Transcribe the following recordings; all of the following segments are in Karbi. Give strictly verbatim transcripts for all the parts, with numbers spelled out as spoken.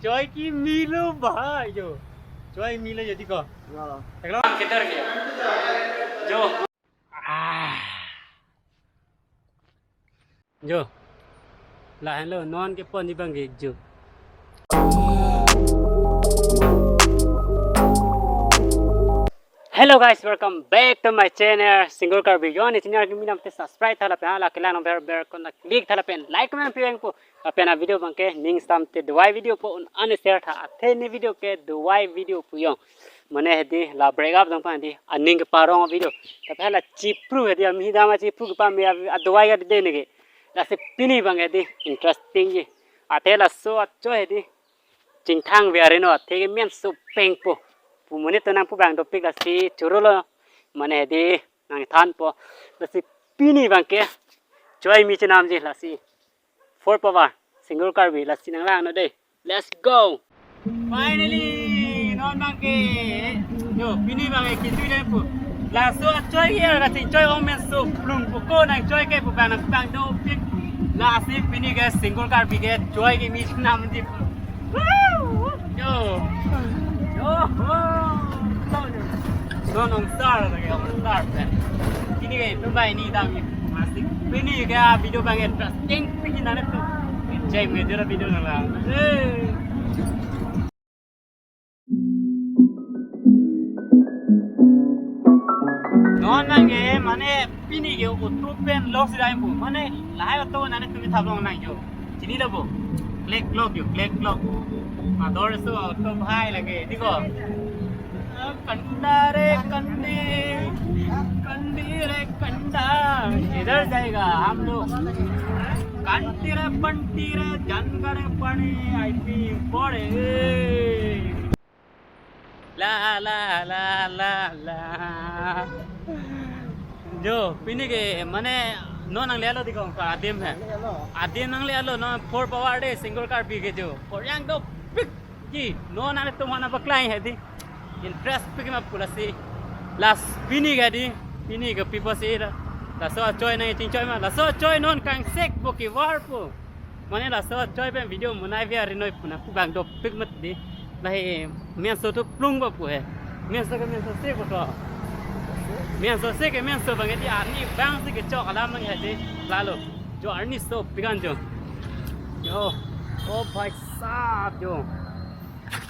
Choi kimi lo bhai jo. Choi kimi lo jo, dei ko. Yo. Eklo. Kedar ke. Jo. Ah. Jo. Lahenlo non keponji abang ke jo. Hello guys, welcome back to my channel, Single Karbi. Jo, ne channel kimi nam te subscribe tha lapen, hala kelang nang bell, bell icon ta click tha lapen, like, comment pi vangpo. Lapen a video abang ke ning stam te dovai video pu un-an share tha. Athe ne video ke dovai video pu yong. Mane hedi la break up dong pan di aning keparong video. Tapi hala chipru hedi ami dam chipru ke pame a dovai ke de ne ke. Lasi pini abang hedi interesting ji. Athe laso achoi hedi chingthang ve arino athe ke menso pengpo. Pu monit to nangpu abang dopik lasi choro lo. Mane hedi nangthanpo. Lasi pini abang ke choi kimi chenamji lasi. Four power, Single Karbi, lasi nanglang non dei. Let's go. Finally, non abang ke. Jo, pini abang ke kichui dei pu. Laso achoi ke, lasi choi ong menso plung pu ko nangchoi ke pu abang nang abang dopik. Lasi pini ke Single Karbi ke choi kimi chenamji pu. Woo! Jo. Jo. Ho. Non ong star lagi, ong star pen. Pini ke tumbai ni dam ni. Masih pini ke video abang interesting pini nang tu. Cek media video nang la. Hey. Non abang ke mane pini ke auto pen loss dai pu. Mane lahai auto nang tumi thap long nang jo. Chini lo bo. Klek klok jo, klek klok. Ador so auto bhai lagi. Dei ko. कंटा रे कंटी, कंटी रे कंटा, किधर जाएगा हम लोग? कंटी रे पंटी रे, जनगण पानी, आई पी पड़े। La la la la la. Jo, pini ke mane non nangle-lo dei ko, adim he. Adim nangle-lo, non four power dei, Single Karbi ke jo. Koryang dopik. Ji, non nangtum aphan nangpaklang hedi. Interesting ma pu lasi. Lasi pini ke dei, pini ke pi pusi la. Laso achoi nangchingchoi ma, laso achoi non kangsek bo kevar pu. Mane laso achoi pen video monai ve arinoi pu nangpu abang dopik mat dei. Lahei menso tu plung ba pu he. Menso ke menso se bo to. Menso se ke menso abang dei, arni abang si kechok alam nang hedi. Lalo. Jo arni sopik an jo. Jo. Oh bhai sahab jo.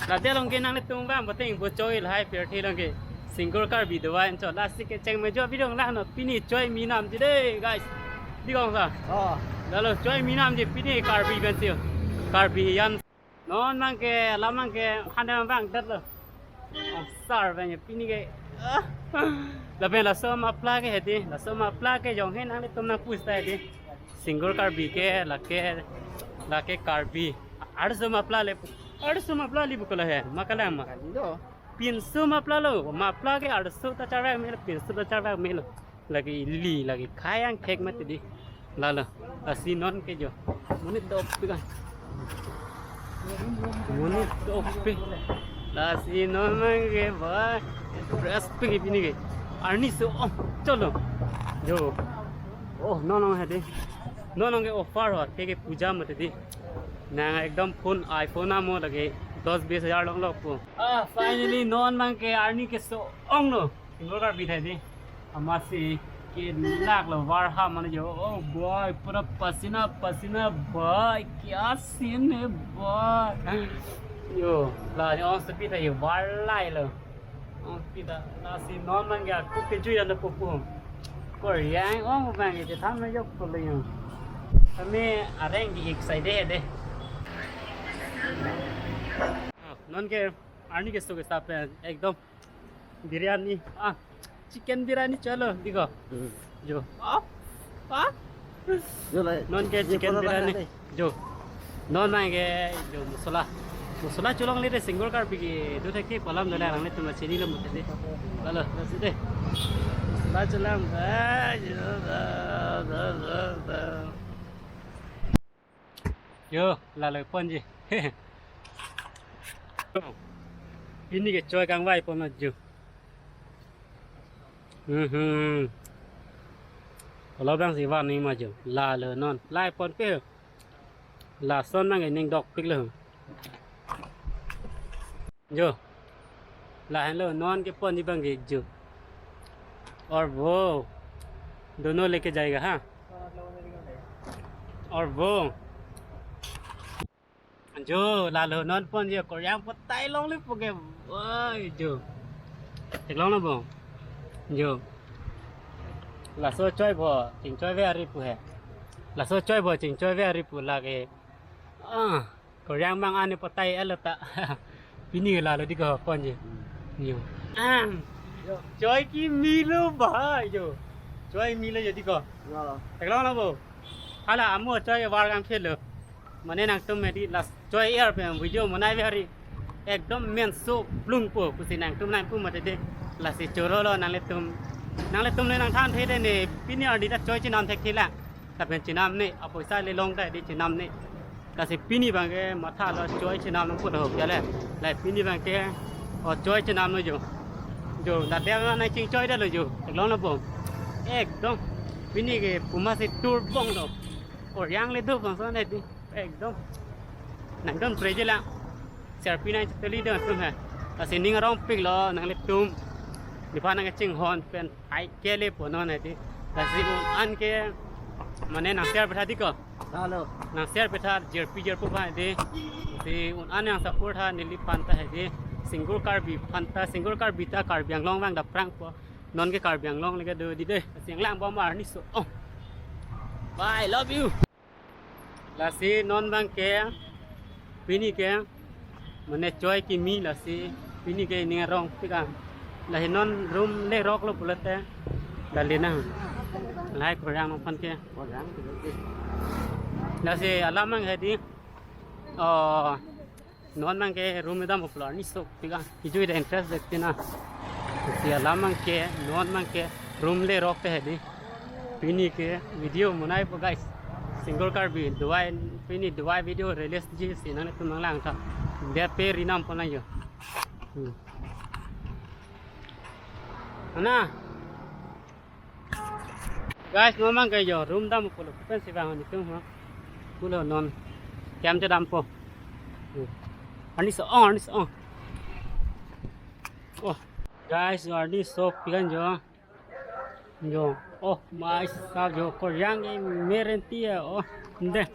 Ladak along ke nanglitum abang boteng bo choi lahai pirthe along ke Single Karbi dovai anchot. Lasi kecheng me jo video lang non, pini choi kimi namji dei guys. Dei ko sa. Oh. Lalo choi kimi namji pini Karbi pen si. Karbi yan. Non abang ke, lam abang ke, hande abang det lo. Oh, sar abang pini ke. Ah. Lapen laso mapla ke hedi, laso mapla ke jong he nanglitum nangpu sta hedi. Single Karbi ke, lake, lake Karbi. Arso mapla le, arso mapla li bukala he, makalang ma. Kali do. Pinso mapla lo, mapla ke arso ta charvek melo, pinso ta charvek melo. Lake ili, lake khayang thek mati dei. Lalo, lasi non ke jo. Monit dopik an. Monit dopik. Lasi non abang ke bhai. Fresh pik pini ke. Arni so, oh, cholo. Jo. Oh, non non hedi. Non non ke offer ho, ke ke puja mati dei. Nang ekdom phone iPhone amo lake dos bis hajar long lok po. Ah, finally non abang ke arni ke so ong lo. Single Karbi thai dei. Amatsi ke lak lo var ha mane jo. Oh boy, pura pasina pasina boy. Kya scene hai boy. Jo, la jo speed hai var lai lo. Oh, pita, lasi non abang ke kuk kejui anda pupu. Koryang ong abang ke tham na yok ko le yong. Kami areng di excited dei. Ah, non ke arni ke so ke sapen ekdom biryani. Ah, chicken biryani chalo, dei ko. Hmm. Jo. Ah, ah. Jo la, non ke ye chicken pura biryani. Dei. Jo. Non abang ke jo masala. Masala cholongle dei Single Karbi ke. Do thek ke kolam dole nanglitum chini lo mati dei. Lalo, lasi dei. Masala cholong. Ah, jo, da, da, da, da. Jo, lalo ponji. Pini ke choi kangvai pon jo. Mhm. Kalau abang si van ni ma jo. Lalo non. Lai ponpe. Lason abang ke ning dopik lo. जो, lahenlo non keponji abang ke jo. और वो दोनों लेके जाएगा, हाँ। और वो जो, lalo non ponji Korean patai longle pu ke. Oi, jo. Theklonglo bo. Jo. Laso choi bo, chingchoi ave ari pu he. Laso choi bo, chingchoi ave ari pu lake. Ah, Korean abang an patai alo ta. Pini lalo dei ko ponji. Jo. Ah. Choi kimi lo bhai jo. Choi milo jo dei ko. Theklonglo bo. Hala amu choi war gang phelo. Mane nangtum medi last choi er pen video monai ave ari. Ekdom men so plung po pusi nangtum nangpu mate dei. Lasi chorolo nanglitum. Nanglitum le nangthan thede ne pini arni ta choi chenam thekthela. Lapen chenamne, apoisa le long ta dei chenamne. Lasi pini abang ke mathalo choi chenam nangpu ho kya le. Lai pini abang ke o choi chenamlo jo. Jo, ladak nangchingchoi detlo jo. Theklonglo bo. Ekdom. Pini ke puma si tur bong do. Korean le do bangso ne dei. Ekdom. Nangtum preje la. Share pinang cheteli do tum he. Lasi ning arongpiklo nanglitum. Nephan nangchinghon pen ai kele po non he dei. Lasi un-an ke mane nang share petha dei ko. Hello. Nang share petha jerpi jerpo aphan dei. Si un-an nang support tha neliphan ta he dei. Single Karbi aphan ta, single Karbi ta Karbi Anglong abang ta prang po. Non ke Karbi Anglong le ke do dei dei. Singlang bom arni so. Oh. Bye, love you. Lasi non abang ke pini ke mane choi kimi lasi pini ke ning arongpik an. Lahi non room le roklo pulote dali nang. Lahai Korean aphan ke. Lasi alam abang he dei. Oh, non abang ke room dam uplo arni sopik an. Kejui de interest dekte na. Si alam abang ke, non abang ke room le rok te he dei. Pini ke video monai po guys. Single Karbi Dubai, pini Dubai video release ji si nangtum nanglang tha. Dia pe rinam pon lang jo. Hmm. Ana. Guys, non abang ke jo room dam pulo pen si bang netum ha. Pulo non. Kiam che dam po. Hmm. Arni so-ong, arni so-ong. Oh, guys, arni sopik an jo. Jo. Oh, maisa jo Korean ke merenti ya. Oh, dei.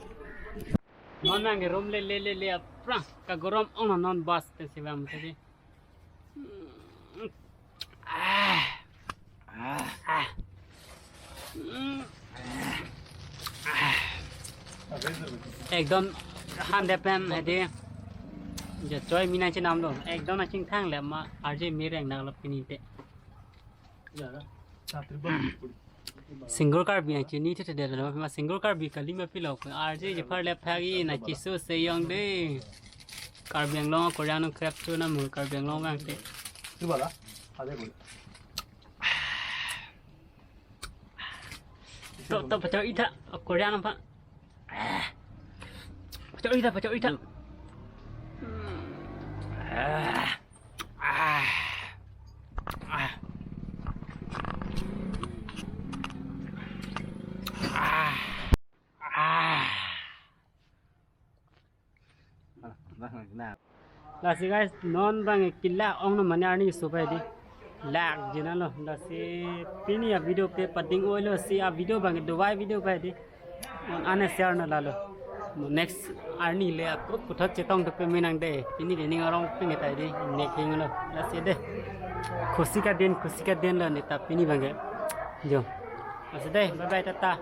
Non abang ke room le le le le aphrang kagorom ong non bus te si bang tadi. Ah. Ah. Ekdom han de pen he dei. Jo choi mi nangchenam lo. Ekdom nangchingthang le ma arje mi reng nang lo pini te. Single Karbi nangchini thekthedetlo ma single Karbi kali ma pilo ko arje je phar le phagi nangchiso se yong dei. Karbi Anglong Korean nung krep chu na mu Karbi Anglong abang te. To to pachok-i tha Korean nung pha. Pachok-i tha, pachok-i tha. Lasi guys, non abang ke kelak ong non mane arni so pai dei. Lak jina lo. Lasi pini a video ke pading oilo si a video abang ke Dubai video pai dei. Non ane share na lalo. Next arni le ako puthot chetong to pe menang dei. Pini dei ning arongpik tai dei. Nek hing lo. Lasi dei. Khusi ka din, khusi ka din lo ne ta pini abang ke. Jo. Lasi dei, bye bye, tata.